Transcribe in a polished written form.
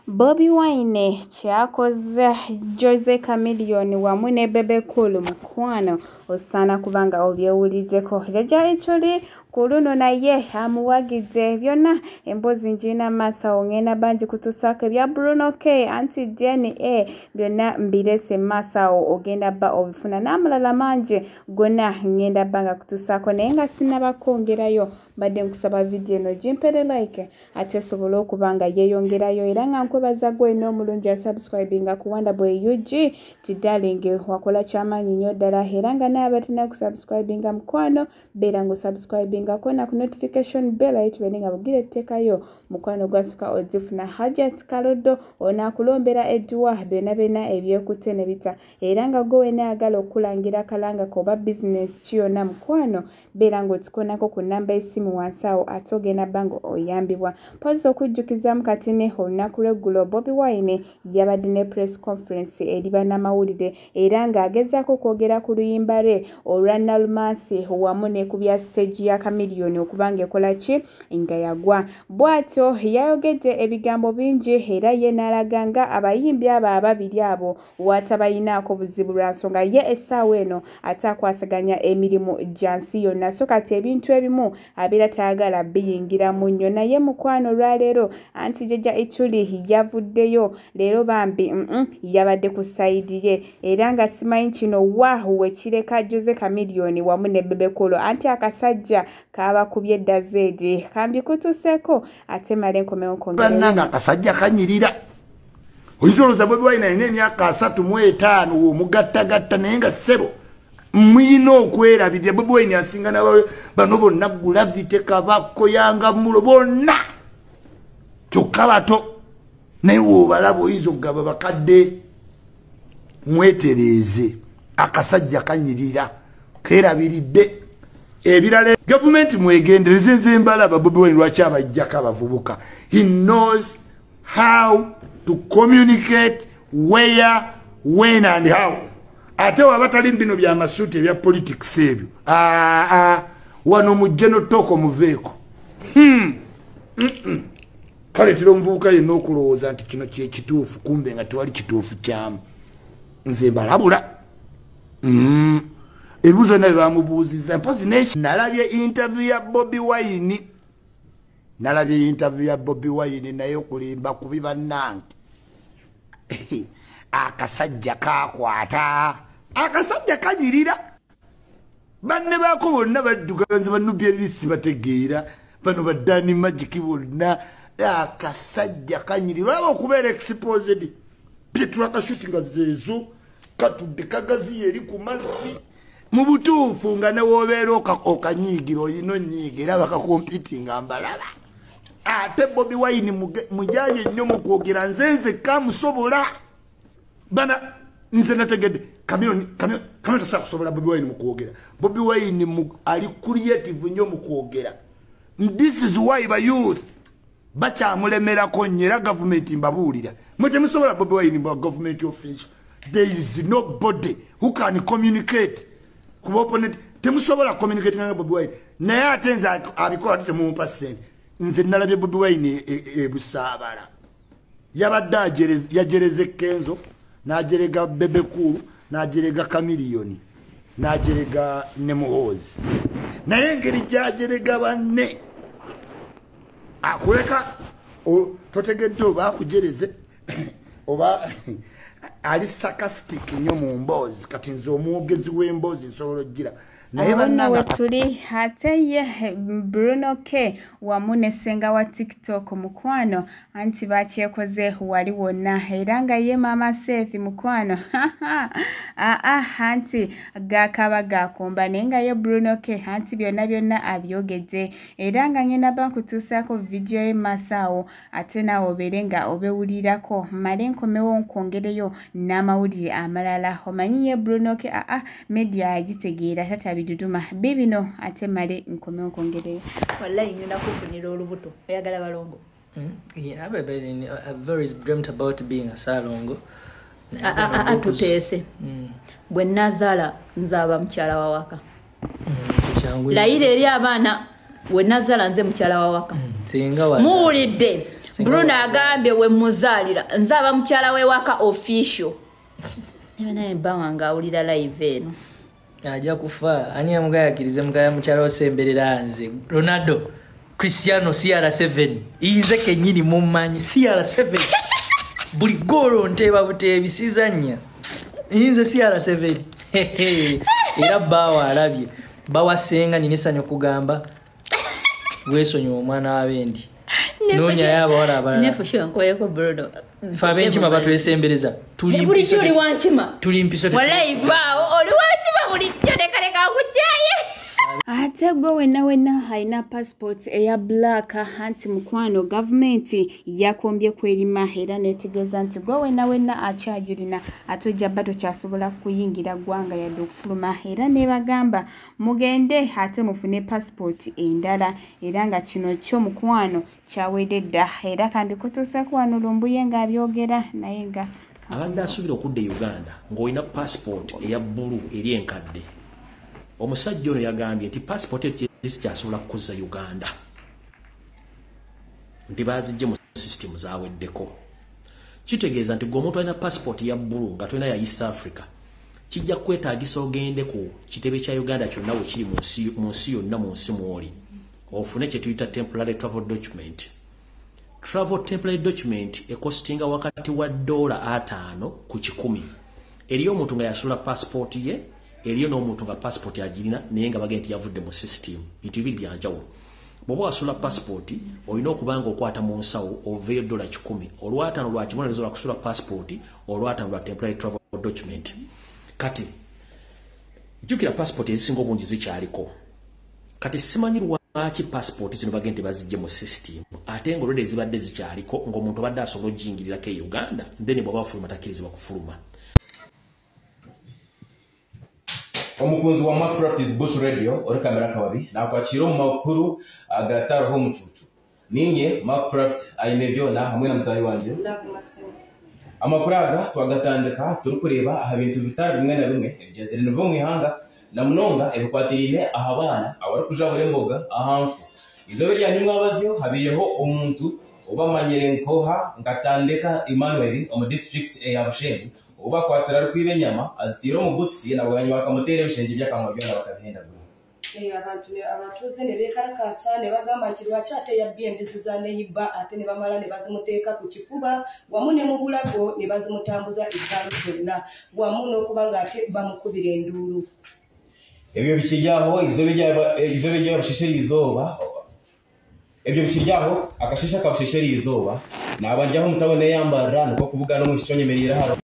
Bobi Wine kyakoze Jose Chameleone wamu ne Bebe Cool mukwano osaana kubanga obyewuliddeko. Jjajja Ichuli ku luno naye amuwagidde byonna emboozi ngirina maaso awo ngenda bangi kutuusaako ebya Bruno K anti DNA byonna mbirese maaso awo ogenda bba obifuna n'amalala mangi gonna ngenda bba nga kutuusaako naye nga sinnaba kwongerayo mbadde nkusaba vidiyo eno gimpere like ate esobole okuba nga yeeyongerayo era nga nkwebaza gwe n'omulungi asubscribinga ku Wonder Boy UG ti darling wakola kyamaanyi nnyo ddala era nga naye abatalina kusubscribinga mukwano beera ng'osubscribingako na ku notification bell ayo tubeere nga bugira etteekayo mukwano gwasooka ozifuna. Hajat Kaloddo onaakulombera edduwa byonna byonna ebyekutte ne bita era nga gwe wenna ayagala okulangira akalangako oba bizinensi ki yonna mukwano beera ng'otukoonako ku nnamba y'essimu wansi awo ate ogenda bba nga oyambibwa. Mpozzi okujjukizaamu kati ne olunaku lw'eggulo Bobi Wine yabadde ne press conference eri bannamawulire era ng'agezaako okwogera ku luyimba lwe olwa Nalumansi wamu ne ku bya stage ya Chameleone okuba ng'ekola ki nga yagwa. Bw'atyo yayogedde ebigambo bingi era ye n'alaga nga abayimbi abo ababiri abo w'atabayinaako buzibu lwa nsonga ye essaawa eno ate akwasaganya emirimu gya nsi yonna so kati ebintu ebimu abeera tayagala biyingiramu nnyo naye mukwano olwaleero anti Jjajja Ichuli yavuddeyo leero bambi yabadde ku sayidi ye era nga simanyi kino wa wekireka Jose Chameleone wamu ne Bebe Cool anti akasajja kaabakubye dda zeedi kambikutuuseeko ate male nkomewo nkwongereyo. Bannange akasajja kanyirira. Oyinza olowooza Bobi Wine alina emyaka 35 w'omugattagatta naye nga ssebo muyina okwerabirira. Bobi Wine asinga bano bonna Gravity Kabako Yanga Mulo bonna kyokka bato naye w'obalaba oyinza okugaba bakadde. Mwetereeze akasajja kanyirira keerabiridde ebirala. Gavumenti mwegendereze nze mbalaba Bobi Wine lwaki abajjako abavubuka. He knows how to communicate, where, when and how. Ate waba tali bino bya masuuti ebya politics ebyo wano mujje notooko muveeko. Kaleetera omuvubuka yenna okulowooza nti kino kyekituufu kumbe nga tewali kituufu kyamu. Nze mbalabula. Ebibuuzo byonna bye bamubuuzizza mpozi nalabye interview ya Bobi Wine. Nalabye interview ya Bobi Wine naye okulimba kubi bannange. Akasajja kakwata. Akasajja kanyirira. Banne baako bonna badduka nze bannubye erisi bategeera. Bano baddani Magic bonna. Akasajja kanyirira. Olaba okubeera exposed. Byetulaka shooting zeezo katudde kagaziya eri ku mazzi. Mu butuufu nga ne w'obeera okanyiigira olina onnyiiga era bakakompitinga mbalaba. Ate Bobi Wine mujaaye nnyo mu kwogera nze nzekka musobola. Bana nze nategedde Chameleone tasobola kusobola Bobi Wine mu kwogera. Bobi Wine ali creative nnyo mu kwogera. This is why ba youth bakyamulemerako nnyo era gavumenti mbabuulira. Mwe temusobola Bobi Wine mu government official. There is nobody who can communicate. Kuba opponent temusobola communicate nga Bobi Wine. Naye ate nze abikola ate temumpa ssente. Nze nalabye Bobi Wine e Busaabala. Yabadde yajereze Kenzo, n'ajerega Bebe Cool, n'ajerega Chameleone, n'ajerega ne Muhoozi. Naye engeri gy'ajerega banne akuleka totegedde oba akujereze oba ali sarcastic nnyo mu mboozi. Kati nze omwogezi w'emboozi nsobola okugira. Naye bannange wetuli ate ye Bruno K wamu ne ssenga wa TikTok mukwano anti bakyekoze wali wonna era nga ye Mama Seth mukwano anti gakaba gakomba naye nga ye Bruno K anti byonna byonna abyogedde era nga ngenda bankutuusaako vidiyo ye maaso ate naawe obeere nga obewulirako mmale nkomewo nkwongereyo n'amawulire amalala. Omanyi ye Bruno K media agitegeera tata biduduma bibino ate male nkomewo nkwongereyo. Wallahi ngenda kufunira olubuto oyagala balongo. Yeah, I've always dreamt about being a salongo. Atuteese. Bwe nazaala nzaaba mukyala wa waka. Layira eri abaana bwe nazaala nze mukyala wa waka. Muwulidde. Bruno agambye we muzaalira nze aba mukyala w'ewaka official. Naye bba wange awulira live eno. Ajja kufa. Ani amugayakirize mugaya mukyala osemberera nze Ronaldo Cristiano CR7 nze kennyini mummanyi CR7 buli goolo nteeba buteebi sizannya nze CR7. Era bbaawa alabye bawa senga nina essanyu okugamba weesonyiwa omwana w'abendi noonyayo abawala abalala. Ffe ab'enkima batwesembereza tuli mpiso. Ate gwe wenna wenna alina passport eya black anti mukwano gavumenti yakombye kwerima era netegeeza nti gwe wenna wenna akyagirina ate ojja bba tokyasobola kuyingira ggwanga yadde okufuluma era nebagamba mugende ate mufune passport endala era nga kino kyo mukwano kyawedde dda era kandi kutuusaku wano Lumbuye ng'abyogera naye nga abadde asuubira okudda e Uganda ng'olina passport eya bbulu eri enkadde. Omusajja ono yagambye nti passport ekyasobola kukuzza Uganda nti baazijje mu system zaaweddeko. Kitegeeza nti gwe omuntu alina passport ya bbulu nga tolina ya East Africa kijja kwetaagisa ogende ku kitebe kya Uganda kyonna we kiri mu nsi yonna mu nsi mw'oli ofune kye tuyita temporary travel document. Travel temporary document ekostinga wakati wa $5 ku 100. Eriyo omuntu nga yasula passport ye eriyo n'omuntu nga passport agirina naye nga bagenda yavudde mu system. Bintu bibiri bya njawulo. Bw'oba wasula passport olina okuba nga okwata mu nsawo oveeyo $100. Olwataano lwa kibonerezo lwa kusula passport, olwataano lwa temporary travel document. Kati jjukira passport ezisinga obungi zikyaliko. Kati simanyi lwaki passport zino bagenda bazijje mu system ate nga olwedde ezibadde zikyaliko ng'omuntu abadde asobola okugiyingirirako e Uganda then bw'aba afuluma takkirizibwa kufuluma. Omukunzi wa Markcraft Bush Radio ori kamera kababi nakwakira mu makuru agataraho omucucu ninye Markcraft aine byona hamwe na mutayi wanje. Amakuru aga twagatandika turi kureba aha bintu bitari bimwe na bimwe ebyenzire nibo mu ihanga na munonga ebikwatirine aha bana abari kujabura emboga ahanfu izobe rya nyimwe abaziyo habiyeho omuntu obamanyire nkoha ngatandeka Emmanuel omu district ya Bushenyi oba kwasira ari kwiba enyama azitira omu butsi nabwanyi bakamutera ebishenje by'akanwa byona bakabihendagura. Abantu abatuuze ne beekalakaasa ne bagamba nti lwaki ate yabbye embizi za neighbor ate ne bamala ne bazimuteeka ku kifuba wamu ne mu bulago ne bazimutambuza ekyalo kyonna wamu n'okuba ng'ate bamukubira enduulu. Ebyo bikiryaho izobe ry'abushesheri izooba ebyo bikiryaho akashesha kabushesheri izooba nabajyaho mutabone yambarra niko kuvuga no mu kiconyemerera haro.